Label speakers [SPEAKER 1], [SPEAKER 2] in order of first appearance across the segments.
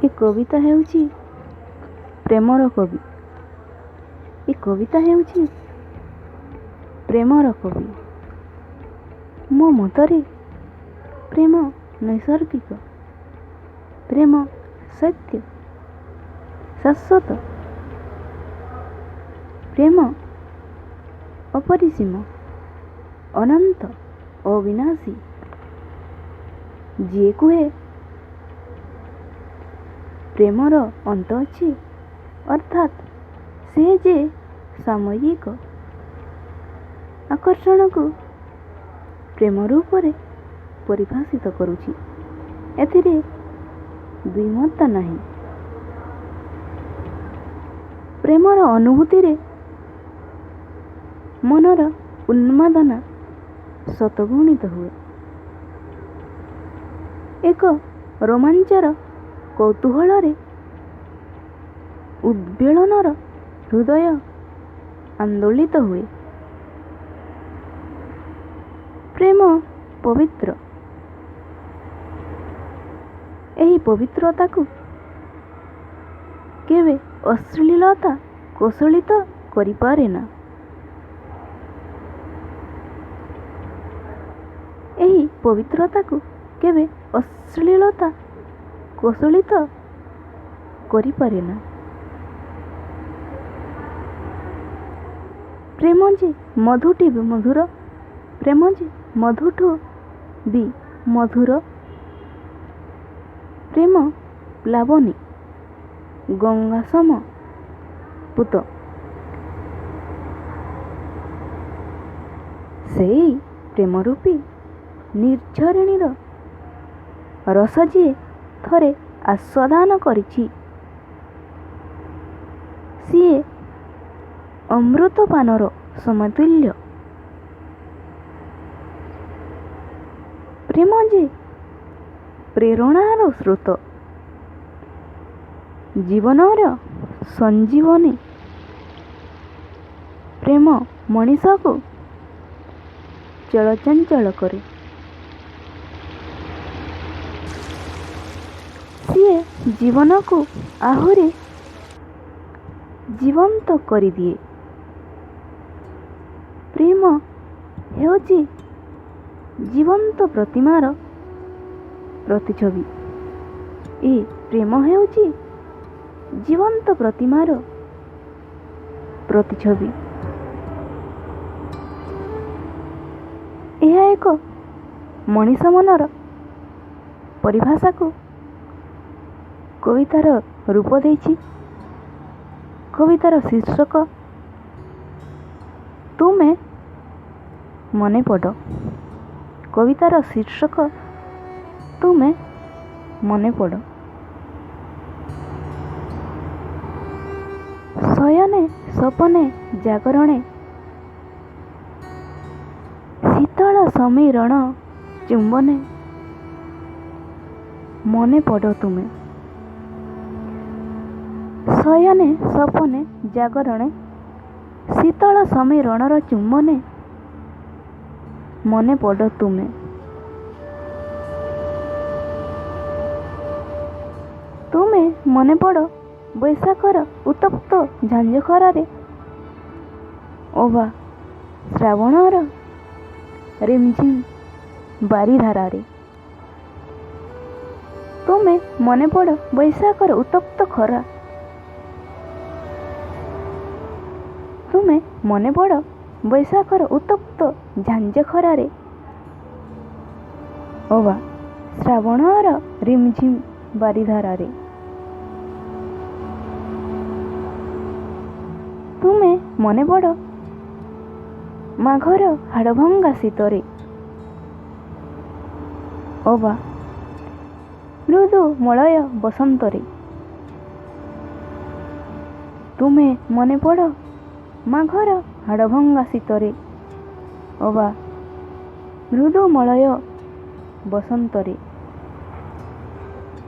[SPEAKER 1] ଏ କବିତା ହେଉଛି ପ୍ରେମର କବି। ଏ କବିତା ହେଉଛି ପ୍ରେମର କବି। ମୋ ମତରେ ପ୍ରେମ ନୈସର୍ଗିକ, ପ୍ରେମ ସତ୍ୟ, ଶାଶ୍ୱତ, ପ୍ରେମ ଅପରିସୀମ, ଅନନ୍ତ, ଅବିନାଶୀ। ଯିଏ କୁହେ ପ୍ରେମର ଅନ୍ତ ଅଛି, ଅର୍ଥାତ୍ ସେ ଯେ ସାମୟିକ ଆକର୍ଷଣକୁ ପ୍ରେମ ରୂପରେ ପରିଭାଷିତ କରୁଛି, ଏଥିରେ ଦ୍ୱିମତ ନାହିଁ। ପ୍ରେମର ଅନୁଭୂତିରେ ମନର ଉନ୍ମାଦନା ଶତଗୁଣିତ ହୁଏ। ଏକ ରୋମାଞ୍ଚର କୌତୂହଳରେ ଉଦ୍ବେଳନର ହୃଦୟ ଆନ୍ଦୋଳିତ ହୁଏ। ପ୍ରେମ ପବିତ୍ର। ଏହି ପବିତ୍ରତାକୁ କେବେ ଅଶ୍ଳୀଳତା କୌଶଳିତ କରିପାରେ ନା। ଏହି ପବିତ୍ରତାକୁ କେବେ ଅଶ୍ଳୀଳତା କୌଶଳିତ କରିପାରେ ନା। ପ୍ରେମ ଯେ ମଧୁଟି ବି ମଧୁର, ପ୍ରେମ ଯେ ମଧୁଠୁ ବି ମଧୁର। ପ୍ରେମ ପ୍ଲାବନୀ ଗଙ୍ଗାସମ ପୂତ। ସେଇ ପ୍ରେମରୂପୀ ନିର୍ଝରିଣୀର ରସ ଯିଏ ଥରେ ଆସ୍ୱାଦନ କରିଛି, ସିଏ ଅମୃତପାନର ସମତୁଲ୍ୟ। ପ୍ରେମ ଯେ ପ୍ରେରଣାର ସ୍ରୋତ, ଜୀବନର ସଞ୍ଜୀବନୀ। ପ୍ରେମ ମଣିଷକୁ ଚଳଚଞ୍ଚଳ କରେ। ସିଏ ଜୀବନକୁ ଆହୁରି ଜୀବନ୍ତ କରିଦିଏ। ପ୍ରେମ ହେଉଛି ଜୀବନ୍ତ ପ୍ରତିମାର ପ୍ରତିଛବି। ଏ ପ୍ରେମ ହେଉଛି ଜୀବନ୍ତ ପ୍ରତିମାର ପ୍ରତିଛବି। ଏହା ଏକ ମଣିଷ ମନର ପରିଭାଷାକୁ କବିତାର ରୂପ ଦେଇଛି। କବିତାର ଶୀର୍ଷକ ତୁମେ ମନେ ପଡ଼। କବିତାର ଶୀର୍ଷକ ତୁମେ ମନେ ପଡ଼। ଶୟନେ ସପନେ ଜାଗରଣେ ଶୀତଳ ସମୀରଣ ଚୁମ୍ବନେ ମନେ ପଡ଼ ତୁମେ। ଶୟନେ ସପନେ ଜାଗରଣେ ଶୀତଳ ସମୀରଣର ଚୁମ୍ବନେ ମନେ ପଡ଼ ତୁମେ। ତୁମେ ମନେ ପଡ଼ ବୈଶାଖର ଉତ୍ତପ୍ତ ଝାଞ୍ଜ ଖରାରେ ଅବା ଶ୍ରାବଣର ରିମଝିମ୍ ବାରିଧାରାରେ। ତୁମେ ମନେ ପଡ଼ ବୈଶାଖର ଉତ୍ତପ୍ତ ଖରା। ତୁମେ ମନେ ପଡ଼ ବୈଶାଖର ଉତ୍ତପ୍ତ ଝାଞ୍ଜ ଖରାରେ ଅବା ଶ୍ରାବଣର ରିମଝିମ୍ ବାରିଧାରାରେ। ତୁମେ ମନେ ପଡ଼ ମାଘର ହାଡ଼ଭଙ୍ଗା ଶୀତରେ ଅବା ମୃଦୁ ମଳୟ ବସନ୍ତରେ। ତୁମେ ମନେ ପଡ଼ ମାଘର ହାଡ଼ଭଙ୍ଗା ଶୀତରେ ଅବା ମୃଦୁ ମଳୟ ବସନ୍ତରେ।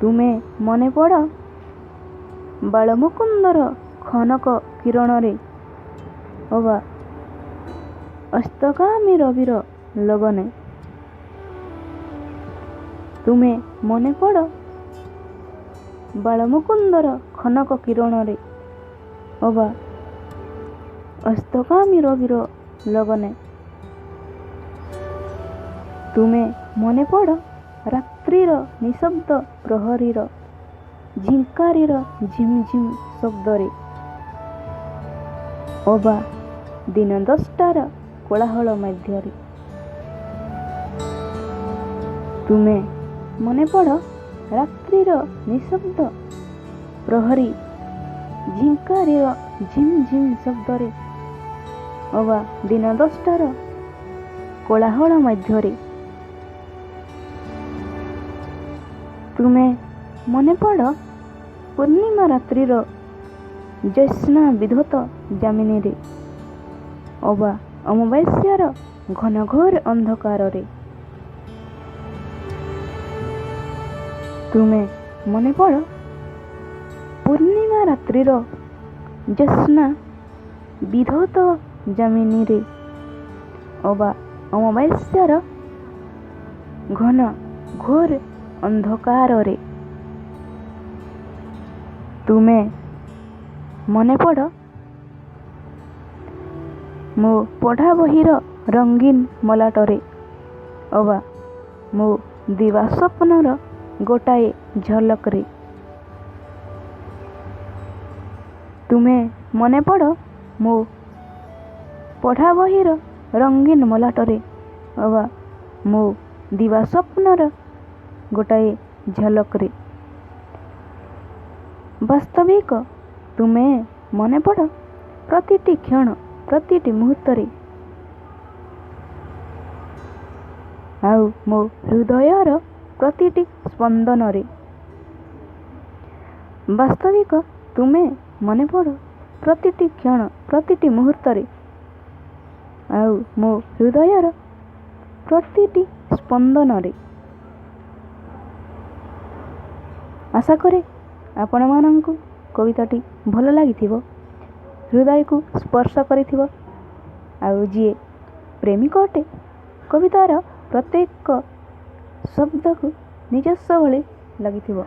[SPEAKER 1] ତୁମେ ମନେ ପଡ଼ ବାଳମୁକୁନ୍ଦର ଖନକ କିରଣରେ ଅବା ଅସ୍ତଗାମୀ ରବିର ଲଗନେ। ତୁମେ ମନେ ପଡ଼ ବାଳମୁକୁନ୍ଦର ଖନକ କିରଣରେ ଅବା ଅସ୍ତଗାମୀ ରବିର ଲଗନେ। ତୁମେ ମନେ ପଡ଼ ରାତ୍ରିର ନିଶବ୍ଦ ପ୍ରହରୀର ଝିଙ୍କାରିର ଝିମ୍ ଝିମ୍ ଶବ୍ଦରେ ଅବା ଦିନ 10ଟାର କୋଳାହଳ ମଧ୍ୟରେ। ତୁମେ ମନେ ପଡ଼ ରାତ୍ରିର ନିଶବ୍ଦ ପ୍ରହରୀ ଝିଙ୍କାରିର ଝିମ୍ ଝିମ୍ ଶବ୍ଦରେ ଅବା ଦିନ 10ଟାର କୋଳାହଳ ମଧ୍ୟରେ। ତୁମେ ମନେ ପଡ଼ ପୂର୍ଣ୍ଣିମା ରାତ୍ରିର ଜ୍ୟୋତ୍ସ୍ନା ବିଧୌତ ଯାମିନୀରେ ଅବା ଅମାବାସ୍ୟାର ଘନଘୋର ଅନ୍ଧକାରରେ। ତୁମେ ମନେ ପଡ଼ ପୂର୍ଣ୍ଣିମା ରାତ୍ରିର ଜ୍ୟୋତ୍ସ୍ନା ବିଧୌତ ଯାମିନୀରେ ଅବା ଅମାବାସ୍ୟାର ଘନ ଘୋର ଅନ୍ଧକାରରେ। ତୁମେ ମନେ ପଡ଼ ମୋ ପଢ଼ା ବହିର ରଙ୍ଗୀନ ମଲାଟରେ ଅବା ମୋ ଦିବାସ୍ୱପ୍ନର ଗୋଟାଏ ଝଲକରେ। ତୁମେ ମନେ ପଡ଼ ମୋ ପଢ଼ା ବହିର ରଙ୍ଗୀନ ମଲାଟରେ ଅବା ମୋ ଦିବାସ୍ୱପ୍ନର ଗୋଟାଏ ଝଲକରେ। ବାସ୍ତବିକ ତୁମେ ମନେ ପଡ଼ ପ୍ରତିଟି କ୍ଷଣ, ପ୍ରତିଟି ମୁହୂର୍ତ୍ତରେ, ଆଉ ମୋ ହୃଦୟର ପ୍ରତିଟି ସ୍ପନ୍ଦନରେ। ବାସ୍ତବିକ ତୁମେ ମନେ ପଡ଼ ପ୍ରତିଟି କ୍ଷଣ, ପ୍ରତିଟି ମୁହୂର୍ତ୍ତରେ, ଆଉ ମୋ ହୃଦୟର ପ୍ରତିଟି ସ୍ପନ୍ଦନରେ। ଆଶା କରେ ଆପଣମାନଙ୍କୁ କବିତାଟି ଭଲ ଲାଗିଥିବ, ହୃଦୟକୁ ସ୍ପର୍ଶ କରିଥିବ, ଆଉ ଯିଏ ପ୍ରେମିକ ଅଟେ କବିତାର ପ୍ରତ୍ୟେକ ଶବ୍ଦକୁ ନିଜସ୍ୱ ଭଳି ଲାଗିଥିବ।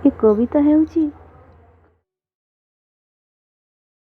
[SPEAKER 1] ଏ କବିତା ହେଉଛି